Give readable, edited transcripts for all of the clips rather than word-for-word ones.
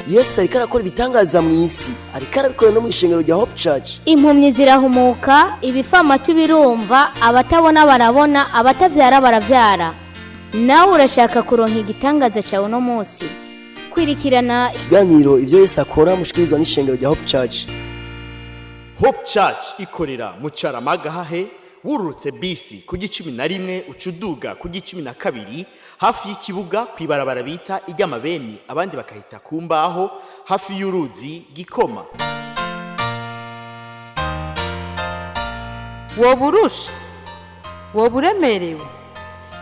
Yesu ariko arakora ibitangaza mu isi, ariko arabikora no mu ishengero rya Hope Church. Impumyi zirahumuka, ibifamatu birumva, abatabona barabona, abatavyara baravyara. Nawe urashaka kuronka igitangaza cyawe uno munsi? Kwirikirana ikiganiro Ivyo Yesu Akora mushikirizwa n'ishengero rya Hope Church. Hope Church ikorera mu Carama Gahahe. Wururutse bisi ku 11, uca uduga ku 12, hafi y'ikibuga, ku ibarabara bita iry'amabeni, abandi bakahita ku mbaho, hafi y'uruzi Gikoma. Woba urusha, woba uremerewe,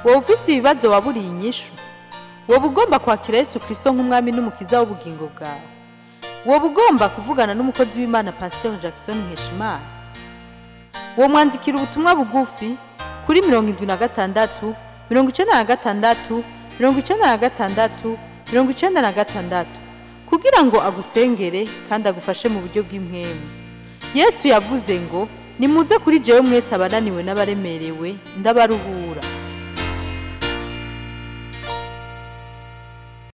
woba ufise ibibazo waburiye inyishu, woba ugomba kwakira Yesu Kirisito nk'umwami n'umukiza w'ubugingo bwawe, woba ugomba kuvugana n'umukozi w'Imana Pasiteri Jackson Nkeshimana, womwandikira ubutumwa bugufi kuri 76 96 96 96 kugira ngo agusengere kandi agufashe mu buryo bw'impwemu. Yesu yavuze ngo: "Nimuze kuri jewe mwese abananiwe n'abaremerewe, ndabaruhura."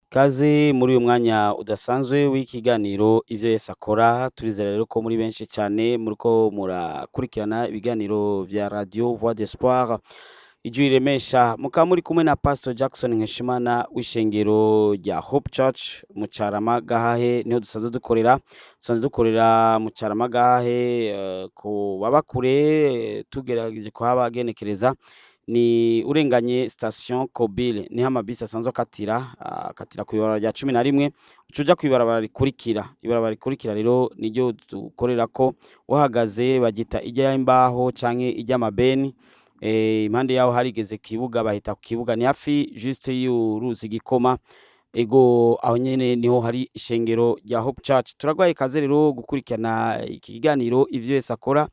Kaze muri uyu mwanya udasanzwe w'ikiganiro Ivyo Yesu Akora. Turizera rero ko muri benshi cyane muriko murakurikirana ibiganiro vya Radio Voix d'Espoir, Ijwi Riremesha, mukaba muri kumwe na Pastor Jackson Nkeshimana w'ishengero rya Hope Church mu Carama Gahahe. Niho dusanzwe dukorera, dusanzwe dukorera mu Carama Gahahe. Ku baba kure, tugerageje kuhabagenekereza, ni urenganye station Kobile, niho amabisi asanzwe akatira ku ibarabara rya 11, uca uja kw'ibarabara rikurikira. Ibarabara rikurikira rero niryo dukorerako. Uhagaze bagita ijya imbaho canke ijy'amabeni. Impande yaho harigeze kibuga, bahita ku kibuga, ni hafi juste y'uruzi Gikoma. Ego, aho nyene niho hari ishengero rya Hope Church. Turagwaye kaze rero gukurikirana iki kiganiro Ivyo Yesu Akora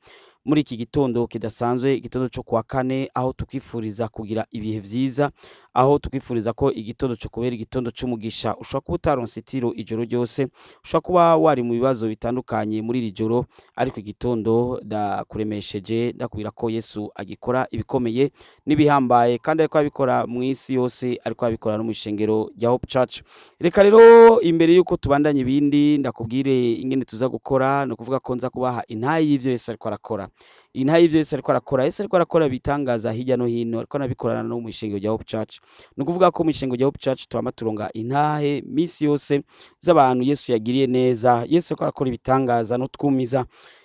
muri iki gitondo kidasanzwe, igitondo cyo kuwa kane, aho tukwifuriza kugira ibihe vyiza, aho tukwifuriza ko igitondo cyo kubera igitondo c'umugisha. Ushobora kuba utaronse itiro ijoro ryose, ushobora kuba wari mu bibazo bitandukanye muri iri joro, ariko igitondo ndakuremesheje, ndakubwira ko Yesu agikora ibikomeye n'ibihambaye, kandi ariko abikora mu isi yose, ariko abikora no mu ishengero rya Hope Church. Reka rero, imbere yuko tubandanya ibindi, ndakubwire ingene tuza gukora. Ni ukuvuga ko nza kubaha intayi y'ivyo Yesu ariko arakora, intayi y'ivyo Yesu ariko arakora. Yesu ariko arakora ibitangaza hirya no hino, ariko anabikorana no mu ishengero rya Hope Church. Ni ukuvuga ko mu ishengero rya Hope Church twama turonga intahe misi yose z'abantu Yesu yagiriye neza. Yesu ariko arakora ibitangaza no twumiza.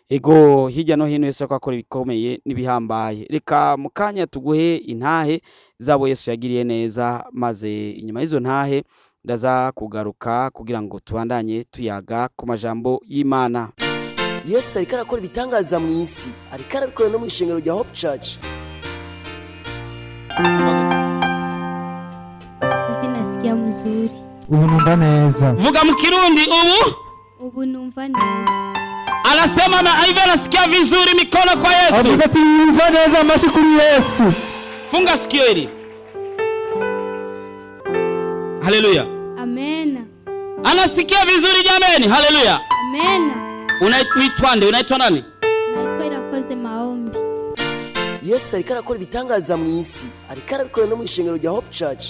Ego, hirya no hino Yesu ariko akora ibikomeye n'ibihambaye. Reka mu kanya tuguhe intahe zabo Yesu yagiriye neza, maze inyuma y'izo ntahe ndaza kugaruka kugira ngo tubandanye tuyaga ku majambo y'Imana. Yesu ariko arakora ibitangaza mu isi, ariko arabikora no mu ishengero rya Hope Church. Hivi nasikia mzuri. Ubu numva neza. Vuga mu Kirundi ubu. Ubu numva neza. Anasema na hivi anasikia vizuri. Mikono kwa Yesu. Avuze ati yumva neza, amashyi kuri Yesu. Funga sikio hili. Haleluya. Amena. Anasikia vizuri jameni. Haleluya. Amena. Unaitwa nde? Unaitwa nani? Naitwa Irakoze Maombi. Yesu ariko arakora ibitangaza mu isi, ariko arabikora no mu ishengero rya Hope Church.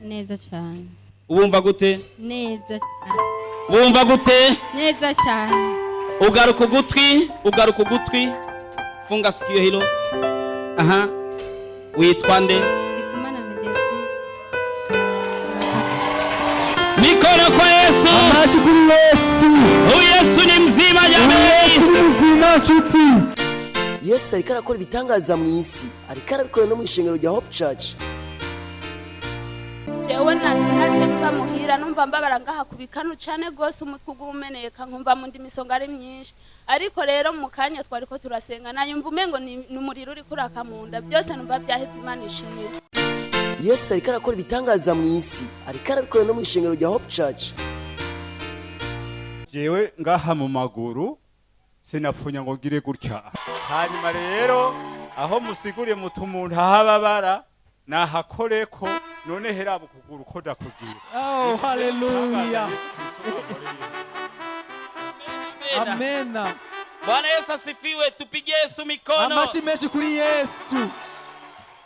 Neza cyane. Ubumva gute? Neza cyane. Bumva gute? Neza cyane. Ugaruka ugutwi, ugaruka ugutwi. Funga sikio hilo. Aha. Witwa nde? Ndikumana Mediatrice. Mikono kwa Yesu. Amashyi kuri Yesu. Huyu Yesu ni mzima Yesu jameni. ni muzima, nshuti. Yesu ariko arakora ibitangaza mu isi, ariko arabikora no mu ishengero rya Hope Church. Jewe naje mva muhira numva mbabara ngaha ku bikanu cane gose, umutwe uguma umeneka, nkumva mu ndimi isonga ari myinshi. Ariko rero mu kanya twariko turasenga, nayumva umengo ni umuriro uriko uraka mu nda, byose numva byaheze. Imana ishimwe. Yesu ariko arakora ibitangaza mu isi, ariko arabikora no mu ishengero rya Hope Church. Jewe ngaha mu maguru sinapfunya ngo ngire gutya. Hanyuma rero aho musiguriye muti umuntu ahababara nahakoreko, none heraba ukuguru ko ndakugira. Oh, haleluya. Amena. Bwana Yesu asifiwe. Tupige Yesu mikono. Amashyi menshi kuri Yesu.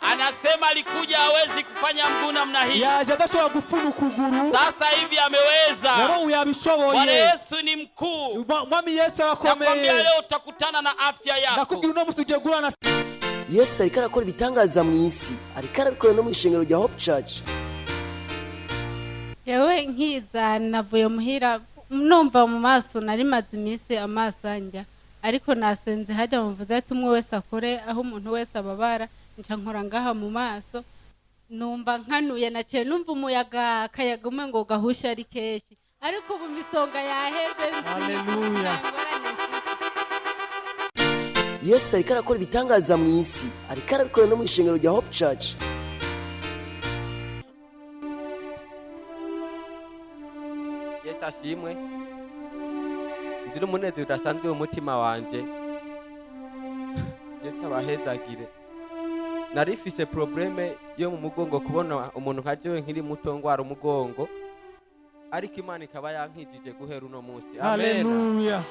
Anasema alikuja hawezi kufanya mguu namna hii. Yaje adashobora gufuna ukuguru. Sasa hivi ameweza. Rero ubu yabishoboye. Bwana Yesu ni mkuu. Mwami Yesu Nakwambia arakomeye. leo utakutana na afya yako. Ndakubwira uno musi ugiye guhura na Yesu ariko arakora ibitangaza mu isi, ariko arabikora no mu ishengero rya Hope Church. Yewe nkiza navuye muhira numva mu maso nari maze iminsi amaso anjya, ariko nasenze hajya muvuze ati umwe wese akore aho umuntu wese ababara, nca nkora ngaha mu maso numva nkanuye, naciye numva umuyaga akayaga umwe ngo gahushe ari kenshi, ariko ubu imisonga yaheze. Haleluya. Yesu ariko arakora ibitangaza mu isi, ariko arabikora no mu ishengero rya Hope Church. Yesu ashimwe. Ndi n'umunezero udasanzwe mu mutima wanje. Yesu abahezagire. Narifise probleme yo mu mugongo, kubona umuntu nka jewe nkiri muto ngwara umugongo, ariko Imana ikaba yankijije guhera uno munsi. Amen. Haleluya.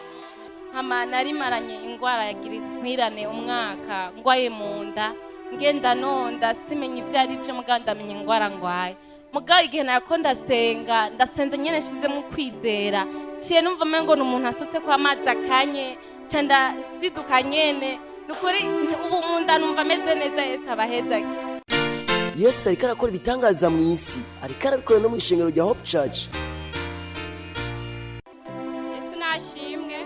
Hama narimaranye ingwara ya nkwirane umwaka, ngwaye mu nda, ngenda nonda simenye ibyo ari byo, muga ndamenya ingwara ngwaye. Muga igihe nako ndasenga, ndasenze nyene nshizemo kwizera, ciye numva umengo ni umuntu asutse ko amazi akanye, ca ndasiduka nyene. Nukuri ubu mu nda numva ameze neza. Yesu abahezage. Yesu ariko arakora ibitangaza mu isi, ariko arabikora no mu ishengero rya Hope Church. Yesu nashimwe.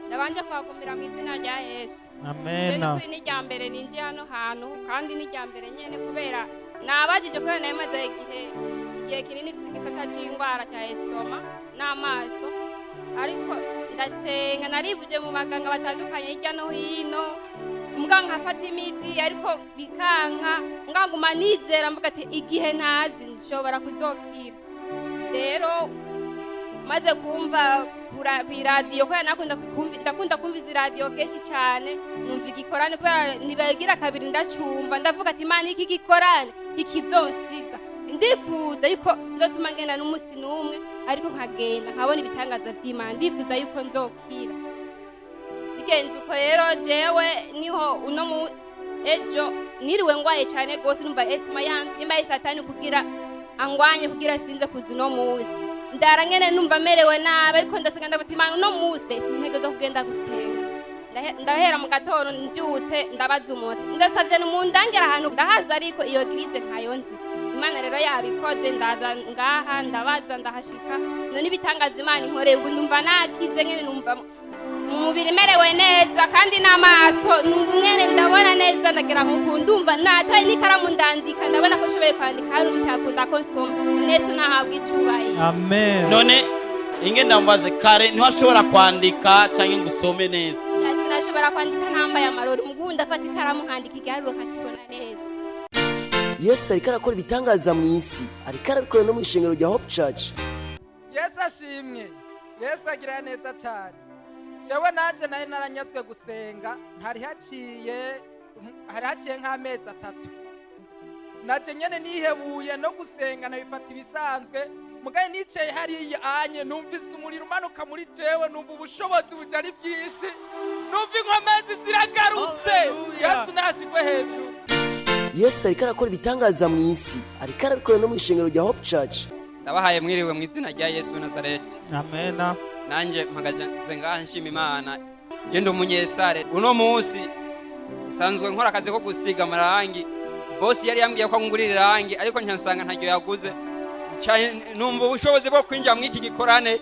Ndabanje kwagumira mu izina rya Yesu. Amena. Rero ni irya mbere ninjiye hano hantu, kandi ni irya mbere nyene kubera nabajije, kubera nari maze igihe kinini mfise igisata c'ingwara cya estoma n'amaso, ariko ndasenga narivuje mu baganga batandukanye hirya no hino, mbwa nkafata imiti ariko bikanka, mbwa nguma nizera mvuga ati igihe ntazi nshobora kuzokira. Rero maze kumva kw'iradiyo, kubera ndakunda kumva izi radiyo kenshi cyane, numva igikorane kubera ntibagira kabiri ndacumva, ndavuga ati Imana iki gikorane ikizonsiga, ndifuza yuko nzotuma ngenda n'umunsi n'umwe, ariko nkagenda nkabona ibitangaza vy'Imana, ndifuza yuko nzokira. Bigenze uko rero jewe niho uno mu ejo niriwe ngwaye cyane gose, numva estima yanje nimba ari satani kugira angwanye kugira sinze kuza uno munsi, ndara ngene numva merewe nabi, ariko ndasenga ndavuga ati Imana uno munsi ntegerezwa kugenda gusenga. Ndahera mu gatondo mbyutse ndabaza umuti, ndasavye nimundangire ahantu ndahaza, ariko iyo girize ntayo nzi. Imana rero yabikoze, ndaza ngaha ndabaza ndahashika, none ibitangaza Imana inkoreye ubu numva nakize nyene, numva mu mubiri merewe neza, kandi n'amaso mwene ndabona neza, ndagira nkuku ndumva nataye n'ikaramu ndandika, ndabona ko nshoboye kwandika, hari ubitakunda ko nsoma. None Yesu nahabwa icubahiro. Amen. None inge ndambaze kare ntiwashobora kwandika canke ngo usome neza? Sinashobora kwandika ntambaye amarori, mugu ndafata ikaramu nkandika igiharuro nkakibona neza. Yesu ariko arakora ibitangaza mu isi, ariko arabikora no mu ishengero rya Hope Church. Yesu ashimwe. Yesu agira neza cyane. Jewe nanje nari naranyatswe gusenga, hari haciye nk'amezi 3. Naje nyene nihebuye no gusenga nabifata ibisanzwe, mugaye nicaye hariya anye numvise umuriro umanuka muri jewe, numva ubushobozi buje ari bwinshi, numva inkomezi ziragarutse. Yesu nashigwe hejuru. Yesu ariko arakora ibitangaza mu isi, ariko arabikora no mu ishengero rya Hope Church. Ndabahaye mwiriwe mu izina rya Yesu wa Nazareti. Amena. Nanje mpagaze ngaha nshima Imana. Je ndi umunyesare. Uno munsi nsanzwe nkora akazi ko gusiga amarangi. Bosi yari yambwiye ko ngurira irangi, ariko nkansanga ntaryo yaguze. Numva ubushobozi bwo kwinjira mu iki gikorane,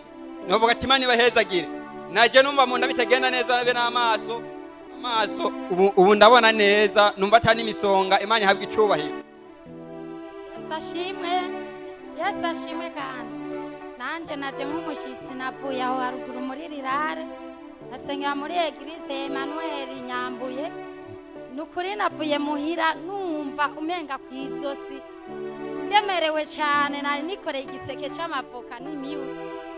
novuga ati Imana ibahezagire. Naje numva mu nda bitagenda neza be n'amaso. Amaso ubu ndabona neza, numva atari imisonga. Imana ihabwa icubahiro. Yesu ashimwe. Yesu ashimwe kandi. Nanje naje nk'umushitsi, navuye aho haruguru muri rirare, nasengera muri eglise Emmanuel Nyambuye. Nukuri navuye muhira numva umenga kw'izosi ndemerewe cyane, nari nikoreye igiseke c'amavoka n'imiwe,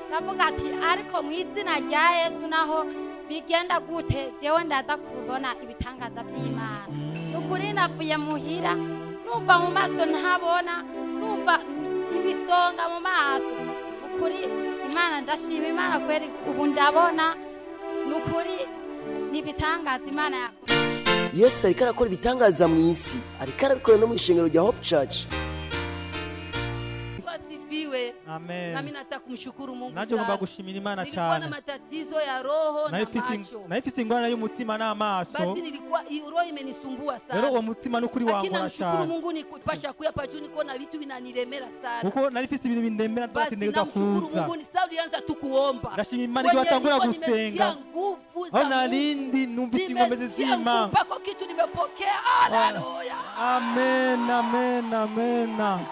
ndavuga ati ariko mu izina rya Yesu naho bigenda gute, jewe ndaza kubona ibitangaza vy'Imana. Nukuri navuye muhira numva mu maso ntabona, numva imisonga mu maso. Nukuri Imana ndashima Imana kweri, ubu ndabona. Nukuri nibitangaza Imana yakoze. Yesu ariko arakora ibitangaza mu isi, ariko arabikora no mu ishengero rya Hope Church. Asifiwe. Amen. Nami nataka kumshukuru Mungu Nanjye ngomba sana. gushimira Imana Nilikuwa na cyane. matatizo ya roho na macho. Nari mfise ingorane y'umutima n'amaso. Basi nilikuwa hii roho imenisumbua Rero uwo sana. mutima n'ukuri Lakini wankora namshukuru cyane, Mungu nikupasha kuya pa juu niko na vitu vinanilemera sana. kuko nari mfise ibintu bindemera Basi ndatindegereza namshukuru kuza. Mungu ni sasa ulianza tu kuomba. Ndashima Imana igihe Kwenye watangura nilikuwa nimesikia gusenga, nguvu aho za narindi numvise ingombe Nimesikia zizima. nguvu pako kitu nimepokea. Haleluya. Amen, amen, amen.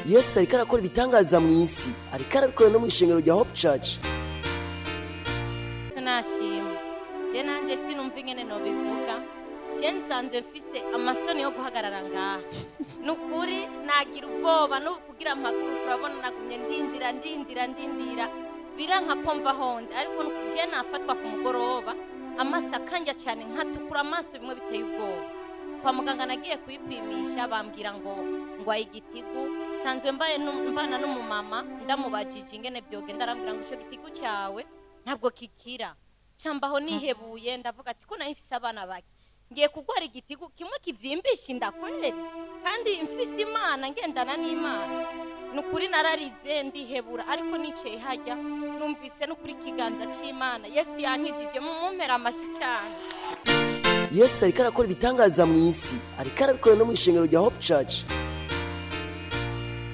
Yesu ariko arakora ibitangaza mu isi, ariko arabikora no mu ishengero rya Hope Church. Sinashima je, nanje sinumva ingene nobivuga. Je nsanzwe mfise amasoni yo guhagarara ngaha, nukuri nagira ubwoba n'ubu kugira mpaguruke. Urabona nagumye ndindira, ndindira, ndindira, biranka ko mva honde. Ariko je nafatwa ku mugoroba, amaso akanja cyane, nkatukura amaso bimwe biteye ubwoba. Kwa muganga nagiye kuyipimisha, bambwira ngo ngwaye igitigu. Sanzwe mbaye mbana n'umumama, ndamubajije ingene vyogenda, arambwira ngo ico gitigu cyawe ntabwo kikira. Cambaho nihebuye, ndavuga ati ko nayo mfise abana bake, ngiye kugwara igitigu kimwe kivyimbisha inda kweri, kandi mfise Imana, ngendana n'Imana? Nukuri nararize ndihebura, ariko nicaye hajya numvise nukuri ikiganza c'Imana. Yesu yankijije, mumumpera amashyi cyane. Yesu ariko arakora ibitangaza mu isi, ariko arabikora no mu ishengero rya Hope Church.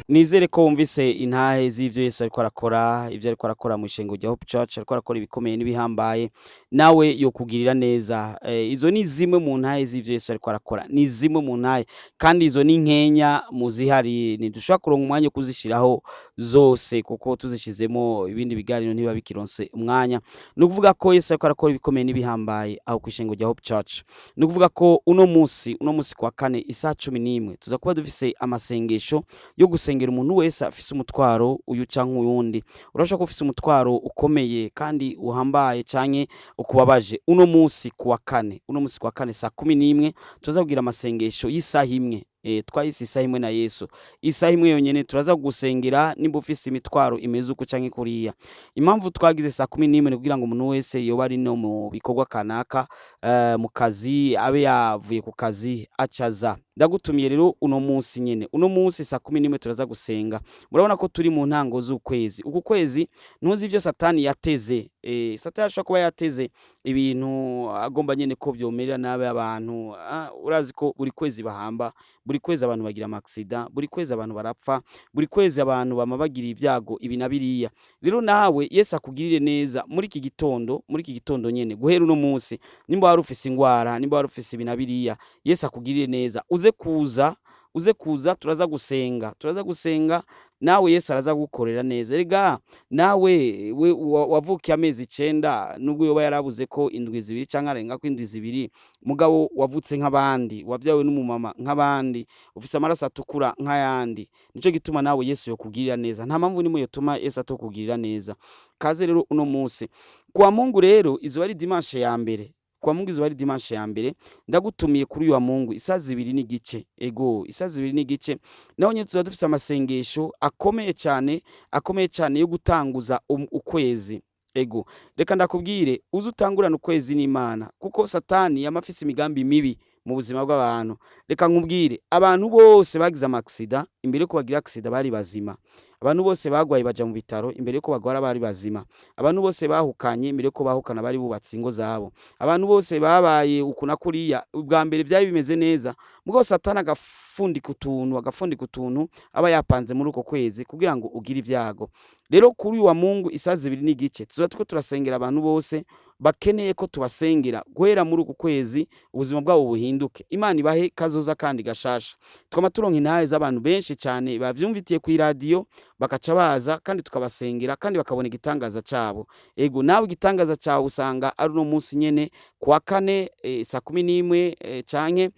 Nizere ko wumvise intahe z'ibyo Yesu ariko arakora, ibyo ariko arakora mu ishengo rya Hope Church. Ariko arakora ibikomeye n'ibihambaye, nawe yokugirira neza. Izo ni zimwe mu ntahe z'ibyo Yesu ariko arakora, ni zimwe mu ntahe, kandi izo ni nkenya mu zihari. Ntidushobora kuronka umwanya wo kuzishiraho zose, kuko tuzishizemo ibindi biganiro ntibiba bikironse umwanya. Ni ukuvuga ko Yesu ariko arakora ibikomeye n'ibihambaye aho ku ishengo rya Hope Church. Ni ukuvuga ko uno munsi kuwa kane isaha 11 tuza kuba dufise amasengesho yo gusengera umuntu wese afise umutwaro uyu canke uyundi. Urashobora kuba ufise umutwaro ukomeye kandi uhambaye canke ukubabaje. Uno munsi kuwa kane, uno munsi kuwa kane saa 11 tuza kugira amasengesho y'isaha imwe. Twahise isaha imwe na Yesu, isaha imwe yonyene turaza kugusengera nimba ufise imitwaro imeze uku canke kuriya. Impamvu twagize saa 11 ni kugira ngo umuntu wese yoba ari no mu bikorwa kanaka, mu kazi, abe yavuye ku kazi acaza. Ndagutumiye rero uno munsi nyene, uno munsi saa 11 turaza gusenga. Murabona ko turi mu ntango z'ukwezi. Uku kwezi ntuzi ivyo Satani yateze. Satani ashobora kuba yateze ibintu agomba nyene ko vyomerera nabi abantu. Urazi ko buri kwezi bahamba, buri kwezi abantu bagira ama accident, buri kwezi abantu barapfa, buri kwezi abantu bama bagira ibyago ibi na biriya. Rero nawe Yesu akugirire neza muri iki gitondo, muri iki gitondo nyene guhera uno munsi, nimba wari ufise ingwara, nimba wari ufise ibi na biriya, Yesu akugirire neza, uze kuza, uze kuza, turaza gusenga, turaza gusenga, nawe Yesu araza gukorera neza. Erega nawe we wavukiye amezi 9, nubwo yoba yarabuze ko indwi 2 canke arenga ko indwi 2, mugabo wavutse nk'abandi, wabyawe n'umumama nk'abandi, ufise amaraso atukura nk'ayandi. Nico gituma nawe Yesu yokugirira neza. Nta mpamvu nimwe yotuma Yesu atokugirira neza. Kaze rero uno munsi kuwa Mungu. Rero izuba ari dimanche ya mbere, kuwa Mungu izuba ari dimanche ya mbere. Ndagutumiye kuri uyu wa Mungu isaha 2:30. Ego, isaha 2:30 naho nyine tuba dufise amasengesho akomeye cyane, akomeye cyane yo gutanguza ukwezi. Ego, reka ndakubwire, uze utangurana ukwezi n'Imana, kuko Satani yama afise imigambi mibi mu buzima bw'abantu. Reka nkubwire, abantu bose bagize ama accident, imbere yuko bagira accident bari bazima. Abantu bose bagwaye baja mu bitaro, imbere yuko bagwara bari bazima. Abantu bose bahukanye, imbere yuko bahukana bari bubatse ingo zabo. Abantu bose babaye uku na kuriya, ubwa mbere byari bimeze neza, mugabo Satani agafundika utuntu, agafundika utuntu aba yapanze muri uko kwezi kugira ngo ugire ibyago. Rero kuri uyu wa Mungu isaha 2:30 tuzoba turiko turasengera abantu bose bakeneye ko tubasengera guhera muri uku kwezi ubuzima bwabo buhinduke, Imana ibahe kazoza kandi gashasha. Twama turonka intahe z'abantu benshi cyane bavyumvitiye ku iradiyo, bakaca baza kandi tukabasengera kandi bakabona igitangaza cabo. Ego, nawe igitangaza cawe usanga ari uno munsi nyene kuwa kane saa 11, canke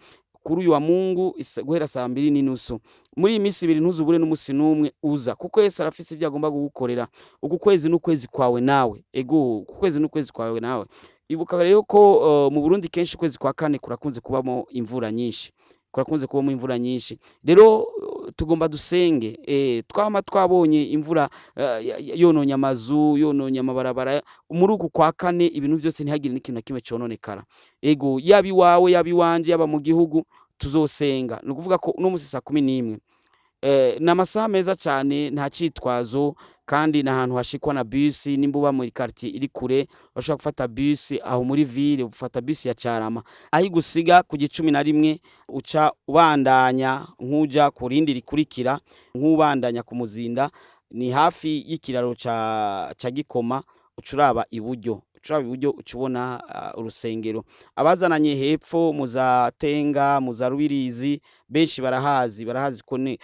kuri uyu wa Mungu guhera saa 2:30. Muri iyi minsi ibiri ntuzubure n'umusi n'umwe uza, kuko Yesu arafise ibyo agomba kugukorera. Uku kwezi n'ukwezi kwawe nawe. Ego, uku kwezi n'ukwezi kwawe nawe. Ibuka rero ko mu Burundi kenshi ukwezi kwa kane kurakunze kubamo imvura nyinshi. Kurakunze kubamo imvura nyinshi. Rero tugomba dusenge, twama twabonye imvura yononye amazu, yononye amabarabara. Muri uku kwa kane ibintu byose ntihagire n'ikintu na kimwe cononekara. Ego, yaba iwawe, yaba iwanje, yaba mu gihugu, tuzosenga. Ni ukuvuga ko uno munsi saa 11, ni amasaha meza cyane, nta cyitwazo, kandi ni ahantu hashikwa na bisi. Nimba uba muri quartier iri kure, bashobora gufata bisi aho muri ville, ufata bisi ya Carama aho igusiga ku 11, uca ubandanya nk'uja ku rindi rikurikira, nk'ubandanya ku Muzinda, ni hafi y'ikiraro ca Gikoma, uca uraba iburyo, uca ubona urusengero. Abazananye hepfo muza Tenga, muza Rubirizi, benshi barahazi ko ni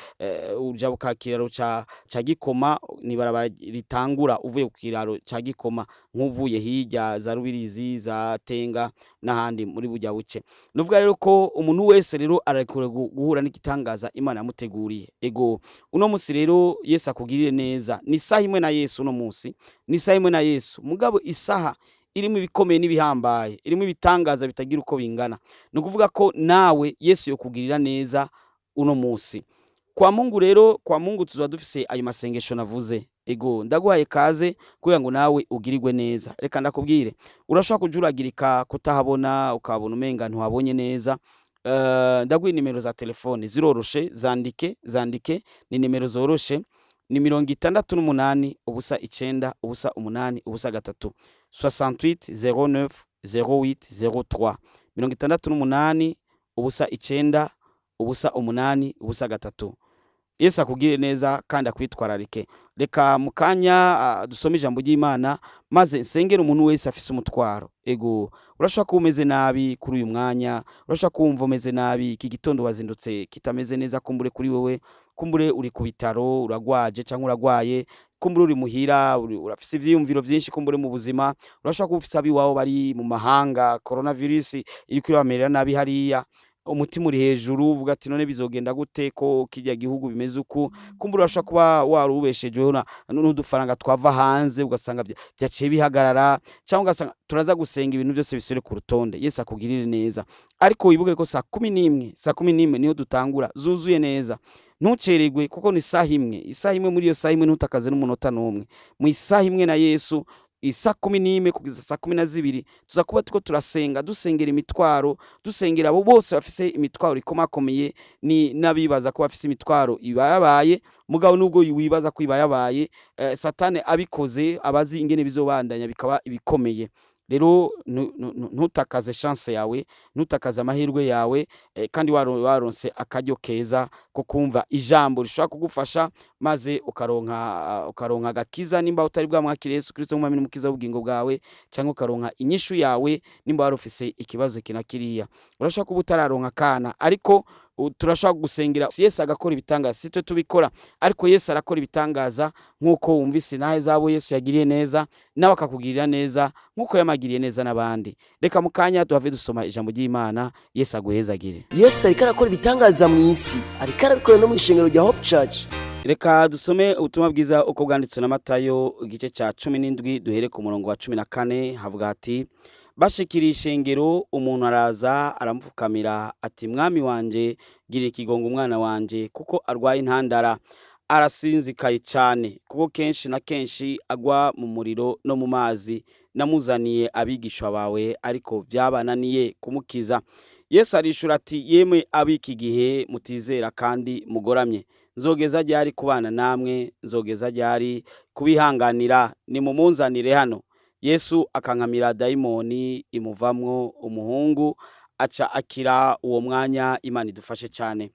uja ku kiraro ca Gikoma, ni barabara ritangura uvuye ku kiraro ca Gikoma, nk'uvuye hirya za Rubirizi, za Tenga n'ahandi muri burya buce. Nuvuga rero ko umuntu wese rero arekure guhura n'igitangaza Imana yamuteguriye. Ego, uno musi rero Yesu akugirire neza. Ni isaha imwe na Yesu uno musi, ni isaha imwe na Yesu, mugabo isaha irimo ibikomeye n'ibihambaye, irimo ibitangaza bitagira uko bingana. Ni ukuvuga ko nawe Yesu yokugirira neza uno musi. Kwa Mungu rero, kwa Mungu tuzoba dufise ayo masengesho navuze. Ego, ndaguhaye kaze kugira ngo nawe ugirirwe neza. Reka ndakubwire, urashobora kujuragirika kutahabona, ukabona umenga ntiwabonye neza. Ndaguha nimero za telefone ziroroshe, zandike, ni nimero zoroshe, ni 68 0 9 0 8 0 3, 68 09 08 03, 68 0 9 0 8 0 3. Yesu akugirire neza kandi akwitwararike. Reka mu kanya dusome ijambo ry'Imana, maze nsengere umuntu wese afise umutwaro. Ego, urashobora kuba umeze nabi kuri uyu mwanya, urashobora kumva umeze nabi iki gitondo, wazindutse kitameze neza, kumbure kuri wewe, kumbure uri ku bitaro uragwaje cyangwa uragwaye, kumbure uri muhira urafise ivyiyumviro vyinshi, kumbure mu buzima urashobora kuba ufise abiwawe bari mu mahanga, coronavirus iriko irabamerera nabi hariya, umutima uri hejuru, uvuga ati none bizogenda gute ko kirya gihugu bimeze uku. Kumbura urashobora kuba warubeshejeho n'udufaranga twava hanze, ugasanga byaciye bihagarara, cyangwa ugasanga turaza gusenga ibintu byose bisubire ku rutonde. Yesu akugirire neza. Ariko wibuke ko saa 11, saa 11 niho dutangura zuzuye neza. Ntucererwe kuko ni isaha imwe, isaha imwe. Muri iyo saha imwe ntutakaze n'umunota n'umwe. Mu isaha imwe na Yesu, isa 11 kugeza saa 12, tuza kuba turiko turasenga, dusengera imitwaro, dusengera abo bose bafise imitwaro ikomakomeye, ni n'abibaza ko bafise imitwaro ibayabaye. Mugabo nubwo wibaza ko ibayabaye, Satani abikoze abazi ingene bizobandanya bikaba ibikomeye. Rero ntutakaze chance yawe, ntutakaze amahirwe yawe, kandi waronse akaryo keza ko kumva ijambo rishobora kugufasha, maze ukaronka agakiza nimba utari bwamwakire Yesu Kristo nk'umwami n'umukiza w'ubugingo bwawe, cyangwa ukaronka inyishu yawe nimba wari ufise ikibazo kina kiriya. Urashobora kuba utararonka akana, ariko turashobora gusengera Yesu agakora ibitangaza. Si twe tubikora, ariko Yesu arakora ibitangaza, nk'uko wumvise nawe zabo Yesu yagiriye neza, nawe akakugirira neza nk'uko yamagiriye neza n'abandi. Reka mu kanya duhave dusoma ijambo ry'Imana. Yesu aguhezagire. Yesu ariko arakora ibitangaza mu isi, ariko arabikora no mu ishengero rya Hope Church. Reka dusome ubutumwa bwiza uko bwanditswe na Matayo, igice cya 17, duhere ku murongo wa 14. Havuga hati: bashikiriye ishengero, umuntu araza aramupfukamira ati: mwami wanje, girira ikigongo umwana wanje, kuko arwaye intandara, arasinzikaye cyane, kuko kenshi na kenshi agwa mu muriro no mu mazi. Namuzaniye abigishwa bawe, ariko byabananiye kumukiza. Yesu arishura ati: yemwe ab'iki gihe mutizera kandi mugoramye, nzogeza ryari kubana namwe? Nzogeza ryari kubihanganira? Nimumunzanire hano. Yesu akankamira dayimoni, imuvamwo, umuhungu aca akira uwo mwanya. Imana idufashe cyane.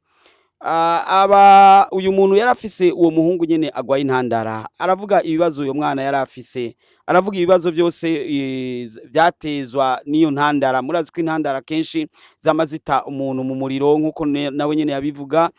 Aba uyu muntu yarafise uwo muhungu nyene agwaye intandara, aravuga ibibazo uyo mwana yarafise, aravuga ibibazo byose vyatezwa n'iyo ntandara. Murazi ko intandara kenshi zama zita umuntu mu muriro, nk'uko nawe nyene yabivuga,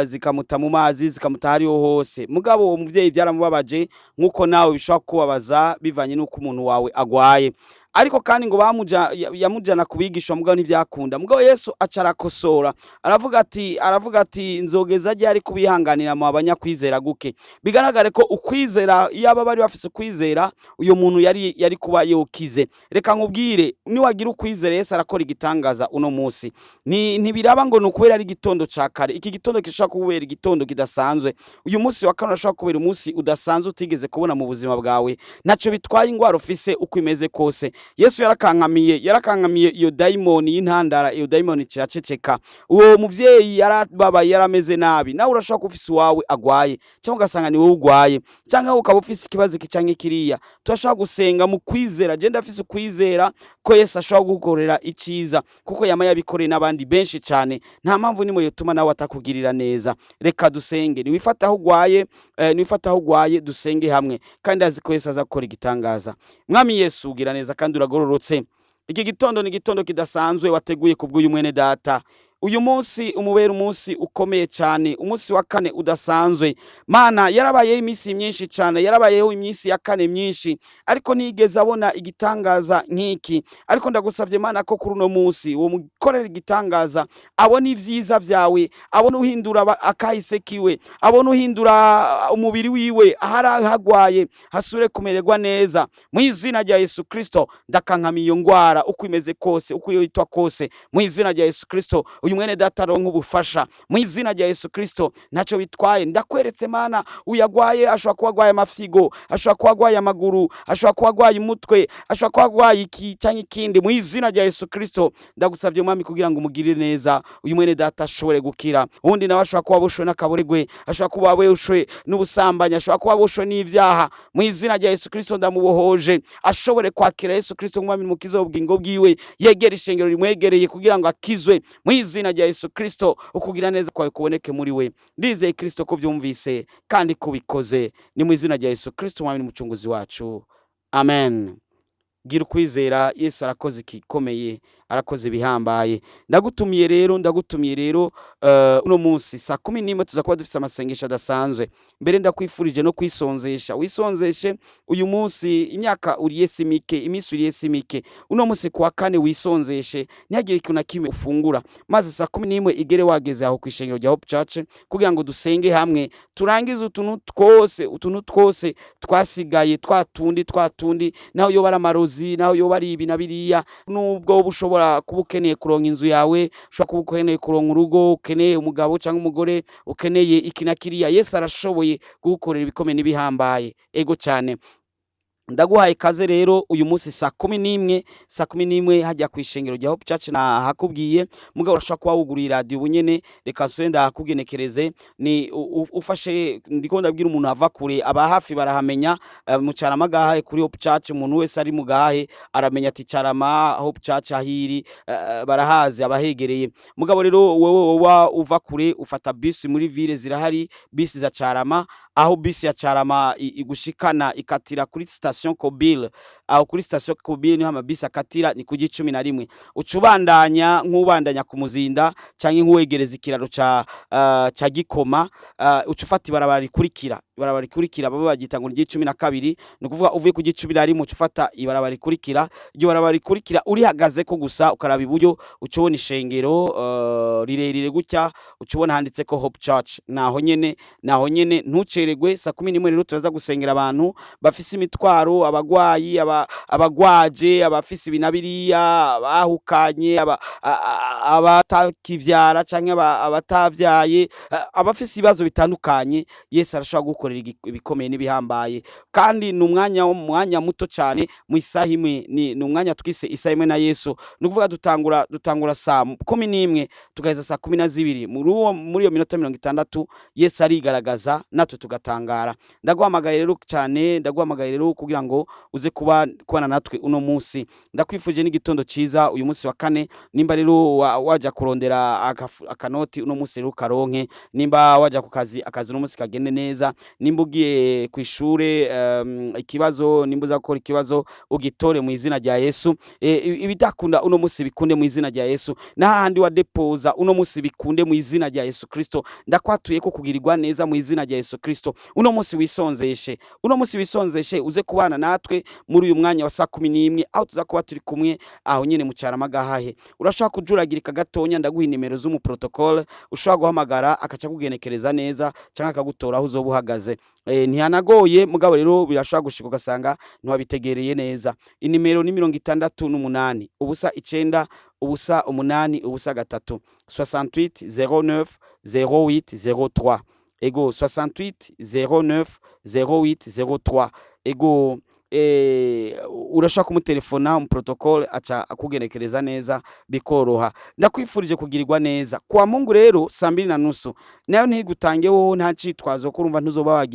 zikamuta mu mazi, zikamuta hariho hose. Mugabo uwo muvyeyi byaramubabaje, nk'uko nawe bishobora kubabaza bivanye n'uko umuntu wawe agwaye. Ariko kandi ngo bamuja yamujana kubigishwa, mugabo ntivyakunda. Mugabo Yesu aca arakosora, aravuga ati nzogeza ryari kubihanganira mu abanyakwizera guke? Bigaragare ko ukwizera, iyaba bari bafise ukwizera, uyo muntu yari kuba yokize. Reka nkubwire, niwagira ukwizera, Yesu arakora igitangaza uno munsi. Ni ntibiraba ngo ni ukubera ari igitondo ca kare. Iki gitondo gishobora kubera igitondo kidasanzwe. Uyu munsi wa kane urashobora kubera umunsi udasanzwe utigeze kubona mu buzima bwawe. Ntaco bitwaye ingwara ufise uko imeze kose. Yesu yarakankamiye iyo dayimoni y'intandara, iyo dayimoni kiraceceka. Uwo muvyeyi yarababaye, yarameze nabi. Nawe urashobora kuba ufise uwawe agwaye, cyangwa ugasanga ni wowe ugwaye, cyangwa ukaba ufise ikibazo iki canke kiriya. Turashobora gusenga mu kwizera. Je ndafise ukwizera ko Yesu ashobora kugukorera iciza, kuko yama yabikoreye n'abandi benshi cane. Nta mpamvu nimwe yotuma nawe atakugirira neza. Reka dusenge. Niwifata aho ugwaye, niwifata aho ugwaye, dusenge hamwe, kandi azi ko Yesu aza gukora igitangaza. Mwami Yesu, ugira neza kandi uragororotse. Iki gitondo ni igitondo kidasanzwe wateguye kubw'uyu mwene data. Uyu munsi umubera umunsi ukomeye cyane, umunsi wa kane udasanzwe. Mana, yarabayeho iminsi myinshi cyane, yarabayeho iminsi ya kane myinshi, ariko ntiyigeze abona igitangaza nk'iki. Ariko ndagusabye Mana ko kuri uno munsi uwo mukorera igitangaza, abona ibyiza byawe, abona uhindura akahise kiwe, abona uhindura umubiri wiwe, ahari hagwaye hasubire kumererwa neza. Mu izina rya Yesu Kristo, ndakankama iyo ngwara uko imeze kose, uko yitwa kose. Mu izina rya Yesu Kristo, uyu mwene data aronka ubufasha mu izina rya Yesu Kristo. Ntacyo bitwaye, ndakweretse Mana, uyu agwaye ashobora kuba agwaye amafyigo, ashobora kuba agwaye amaguru, ashobora kuba agwaye umutwe, ashobora kuba agwaye iki cyangwa ikindi. Mu izina rya Yesu Kristo, ndagusabye Mwami kugira ngo umugirire neza, uyu mwene data ashobore gukira. Uwundi nawe ashobora kuba aboshwe n'akaboregwe, ashobora kuba aboshwe n'ubusambanyi, ashobora kuba aboshwe n'ibyaha. Mu izina rya Yesu Kristo, ndamubohoje, ashobore kwakira Yesu Kristo nk'umwami n'umukiza w'ubugingo bwiwe, yegera ishengero rimwegereye kugira ngo akizwe. Mu izina rya Yesu Kristo, ukugira neza kwawe kuboneke muri we. Ndizeye Kristo ko byumvise kandi kubikoze. Ni mu izina rya Yesu Kristo, umwami n'umucunguzi wacu, amen. Gira ukwizera, Yesu arakoze ikikomeye, arakoze ibihambaye. Ndagutumiye rero uno munsi saa 11 tuza kuba dufite amasengesho adasanzwe. Mbere ndakwifurije no kwisonzesha. Wisonzeshe uyu munsi. Imyaka uriye si mike, iminsi uriye si mike. Uno munsi kuwa kane wisonzeshe, ntihagire ikintu na kimwe ufungura, maze saa 11 igere wageze aho ku ishengero rya Hope Church kugira ngo dusenge hamwe, turangize utuntu twose twasigaye, twa tundi, naho yoba ari amarozi, naho yoba ari ibi na biriya. Nubwo wowe ushobora kuba ukeneye kuronka inzu yawe, ushobora kuba ukeneye kuronka urugo, ukeneye umugabo cyangwa umugore, ukeneye iki na kiriya, Yesu arashoboye kugukorera ibikomeye n'ibihambaye. Ego cyane. Ndaguhaye ikaze rero uyu munsi saa 11, saa 11 hajya ku ishengero rya Hope Church. Nahakubwiye, mugabo urashobora kuba wuguriye radio ubunyene. Reka nsubire ndahakugenekereze. Ni ufashe, ndiko ndabwira umuntu ava kure, aba hafi barahamenya. Mu Carama gahahe kuri Hope Church, umuntu wese ari mu gahahe aramenya ati Carama Hope Church ahiri, barahazi abahegereye. Mugabo rero wewe woba uva kure, ufata bisi muri ville, zirahari bisi za Carama. Aho bisi ya Carama igushikana ikatira kuri station Kobil. Aho kuri station Kobil niho amabisi akatira, ni ku 11. Uca ubandanya nk'ubandanya ku Muzinda canke nk'uwegereza ikiraro ca Gikoma, uca ufata ibarabara rikurikira baba bagita ngo ni 12. Ni ukuvuga uvuye ku 11 uca ufata ibarabara rikurikira. Iryo barabara rikurikira urihagaze ko gusa, ukaraba iburyo, uca ubona ishengero rirerire gutya, uca ubona handitseko Hope Church. Naho nyene ntuceregwe. Saa 11 rero turaza gusengera abantu bafise imitwaro, abagwayi, abagwaje, abafise ibi na biriya, abahukanye, abatakivyara canke abatavyaye, abafise ibibazo bitandukanye. Yesu arashobora gukorera ibikomeye n'ibihambaye, kandi ni umwanya muto cyane, mu isaha imwe. Ni umwanya twise isaha imwe na Yesu. Ni ukuvuga dutangura saa 11 tugaheza saa 12. Muri iyo minota 60 Yesu arigaragaza natwe tugatangara. Ndaguhamagaye rero cyane, ndaguhamagaye rero kugira ngo uze kubana natwe uno munsi. Ndakwifuje n'igitondo cyiza uyu munsi wa kane. Nimba rero waja kurondera akanoti uno munsi rero ukaronke, nimba waja ku kazi, akazi uno munsi kagende neza. Nimba ugiye ku ishure, ikibazo, nimba uza gukora ikibazo, ugitore mu izina rya Yesu. Ibidakunda uno munsi bikunde mu izina rya Yesu. N'ahandi wadepoza uno munsi bikunde mu izina rya Yesu Kristo. Ndakwatuye ko kugirirwa neza mu izina rya Yesu Kristo. Uno munsi wisonzeshe, uno munsi wisonzeshe, uze kubana natwe muri uyu mwanya wa saa 11, aho tuza kuba turi kumwe aho nyene mu Carama gahahe. Urashobora kujuragirika gatonya, ndaguha inimero z'umuprotocole ushobora guhamagara akaca kugenekereza neza canke akagutora aho uzoba uhagaze. Ntihanagoye, mugabo rero birashobora gushika ugasanga ntiwabitegereye neza. Inimero ni 68 0 9 0 8 0 3, 68 09 08 03. Ego, 68 09 08 03. Ego, urashobora kumutelefona umuprotocole aca akugenekereza neza bikoroha. Ndakwifurije kugirirwa neza kwa Mungu. Rero saa 2:30 nayo ntigutange wowe, nta citwazo ko urumva ntuzoba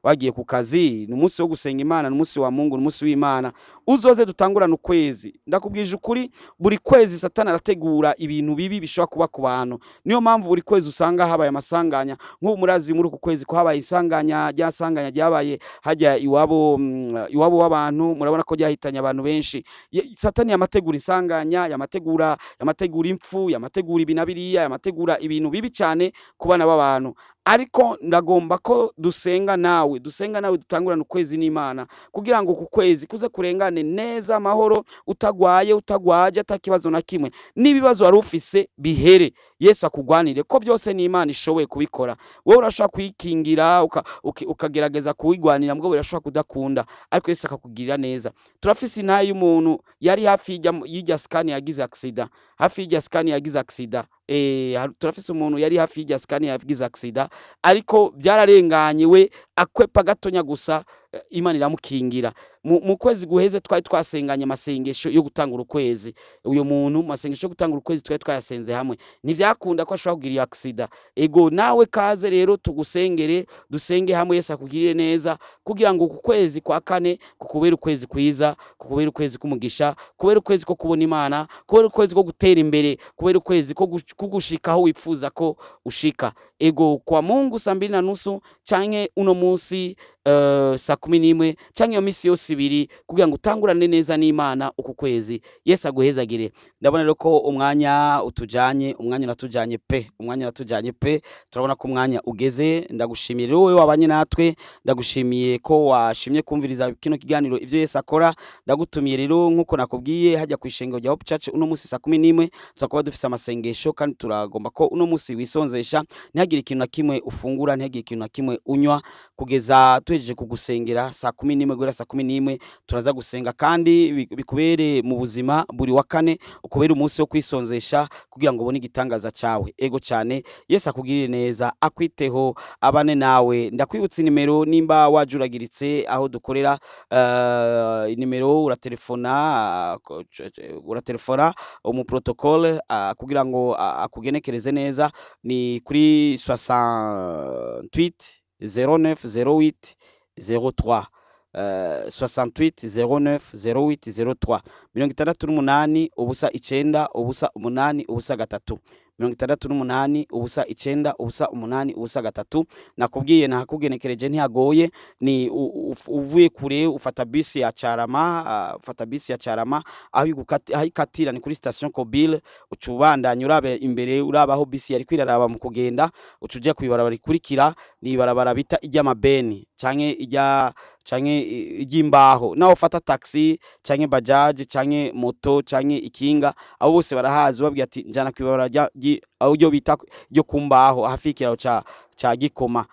wagiye ku kazi. Ni umunsi wo gusenga Imana, ni umunsi wa Mungu, ni umunsi w'Imana. Uzoze dutangurane ukwezi. Ndakubwije ukuri, buri kwezi Satani arategura ibintu bibi bishobora kuba ku bantu. Niyo mpamvu buri kwezi usanga habaye amasanganya. Nk'ubu murazi muri uku kwezi ko habaye isanganya, rya sanganya ryabaye hajya iwabo, iwabo w'abantu, murabona ko ryahitanye abantu benshi. Satani yamategura isanganya, yamategura impfu, yamategura ibi na biriya, yamategura ibintu bibi cyane ku bana b'abantu. Ariko ndagomba ko dusenga nawe, dusenga nawe, dutangurane ukwezi n'Imana, kugira ngo uku kwezi kuze kurengane neza amahoro, utagwaye, utagwaje, atakibazo na kimwe, n'ibibazo wari ufise bihere. Yesu akugwanire, ko byose ni Imana ishoboye kubikora. Wowe urashobora kuyikingira, ukagerageza kuwigwanira, mugabo birashobora kudakunda, ariko Yesu akakugirira neza. Turafise intahe y'umuntu yari hafi y'ijya Scania yagize accident, hafi y'ijya Scania yagize accident. Turafise umuntu yari hafi y'ijya Scania yagize accident, ariko byararenganye, we akwepa gatonya gusa, Imana iramukingira. Mu kwezi guheze twari twasenganye amasengesho yo gutangura ukwezi. Uyo muntu, mu masengesho yo gutangura ukwezi twari twayasenze hamwe, ntivyakunda ko ashobora kugira iyo accident. Ego, nawe kaze rero tugusengere, dusenge hamwe, Yesu akugirire neza, kugira ngo uku kwezi kwa kane kukubere ukwezi kwiza, kukubere ukwezi k'umugisha, kubera ukwezi ko kubona Imana, kubera ukwezi ko gutera imbere, kubera ukwezi ko kugushika aho wifuza ko ushika. Ego, kwa Mungu saa 2:30 canke uno munsi saa 11 canke iyo misi yose ibiri, kugira ngo utangurane neza n'Imana uku kwezi. Yesu aguhezagire. Ndabona rero ko umwanya utujanye, umwanya uratujanye pe, umwanya uratujanye pe. Turabona ko umwanya ugeze. Ndagushimiye rero wowe wabanye natwe, ndagushimiye ko washimye kumviriza kino kiganiro ivyo Yesu akora. Ndagutumiye rero nkuko nakubwiye, hajya ku ishengero rya Hope Church uno munsi saa 11 tuzakuba dufise amasengesho, kandi turagomba ko uno munsi wisonzesha, ntihagire ikintu na kimwe ufungura, ntihagire ikintu na kimwe unywa kugeza tuhejeje kugusengera saa 11. Guhera saa 11 turaza gusenga, kandi bikubere mu buzima buri wa kane, ukubere umunsi wo kwisonzesha kugira ngo ubone igitangaza cawe. Ego cyane, Yesu akugirire neza, akwiteho, abane nawe. Ndakwibutsa inimero nimba wajuragiritse aho dukorera. Inimero uratelefona, uratelefona umuprotocole kugira ngo akugenekereze neza, ni kuri 68 09 08 03, 68 09 08 03, 68 0 9 0 8 0 3, 68 0 9 0 8 0 3. Nakubwiye, nahakugenekereje, ntihagoye. Ni uvuye kure ufata bisi ya Carama, ufata bisi ya Carama, aho ikatira ni kuri station Kobile. Uca ubandanya urabe imbere, uraba aho bisi yari kwiraraba mu kugenda, uca uja kwibarabara rikurikira, ni ibarabara bita iry'amabeni canke irya canke iry'imbaho. Naho ufata taxi canke bajaji canke moto canke ikinga, abo bose barahazi. Babwira ati njana kwibarabara aho ryo bita ryo kumbaho, hafi y'ikiraro ca Gikoma,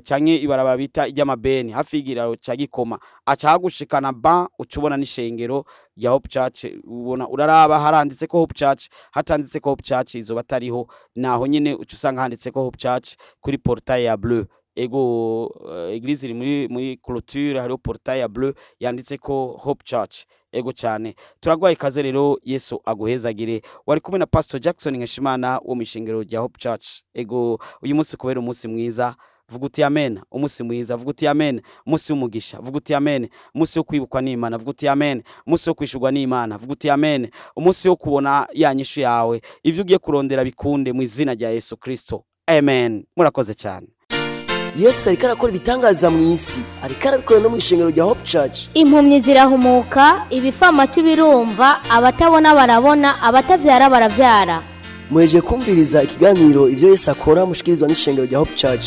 canke ibarabara bita iry'amabeni hafi y'ikiraro ca Gikoma, aca hagushikana ba uca ubona n'ishengero rya Hope Church. Ubona uraraba haranditse ko Hope Church, hatanditse ko Hope Church izoba atariho. Naho nyene uca usanga handitse ko Hope Church kuri portail ya bleu. Ego, église iri muri clôture, hariho portail ya bleu yanditse ko Hope Church. Ego cyane, turagwaye ikaze rero. Yesu aguhezagire. Wari kumwe na Pastor Jackson Nkeshimana wo mu ishengero rya Hope Church. Ego, uyu munsi kubera umunsi mwiza, vuga uti amen. Umunsi mwiza, vuga uti amen. Umunsi w'umugisha, vuga uti amen. Umunsi wo kwibukwa n'Imana, vuga uti amen. Umunsi wo kwishurwa n'Imana, vuga uti amen. Umunsi wo kubona ya nyishu yawe, ivyo ugiye kurondera bikunde mu izina rya Yesu Kristo. Amen. Murakoze cyane. Yesu ariko arakora ibitangaza mu isi, ariko arabikora no mu ishengero rya Hope Church. Impumyi zirahumuka, ibifamatu birumva, abatabona barabona, abatavyara baravyara. Muheje kumviriza ikiganiro Ivyo Yesu Akora mushikirizwa n'ishengero rya Hope Church.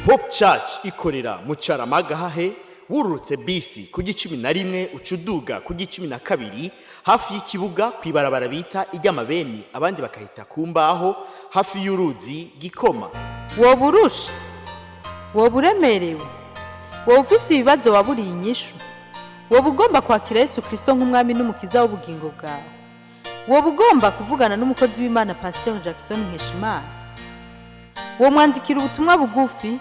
Hope Church ikorera mu Caramaga hahe wururutse bisi ku 11 uca uduga ku 12 hafi y'ikibuga kw'ibarabara bita iry'amabeni, abandi bakahita ku mbaho, hafi y'uruzi Gikoma. Woba urusha, woba uremerewe, woba ufise ibibazo waburiye inyishu, woba ugomba kwakira Yesu Kirisito nk'umwami n'umukiza w'ubugingo bwawe, woba ugomba kuvugana n'umukozi w'Imana Pasiteri Jackson Nkeshimana, womwandikira ubutumwa bugufi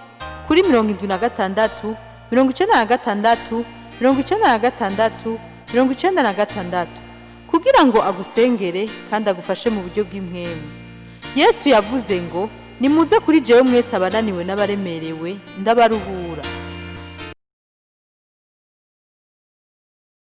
kuri 76 96 96 96 kugira ngo agusengere kandi agufashe mu buryo bw'impwemu. Yesu yavuze ngo: "Nimuze kuri jewe mwese abananiwe n'abaremerewe, ndabaruhura."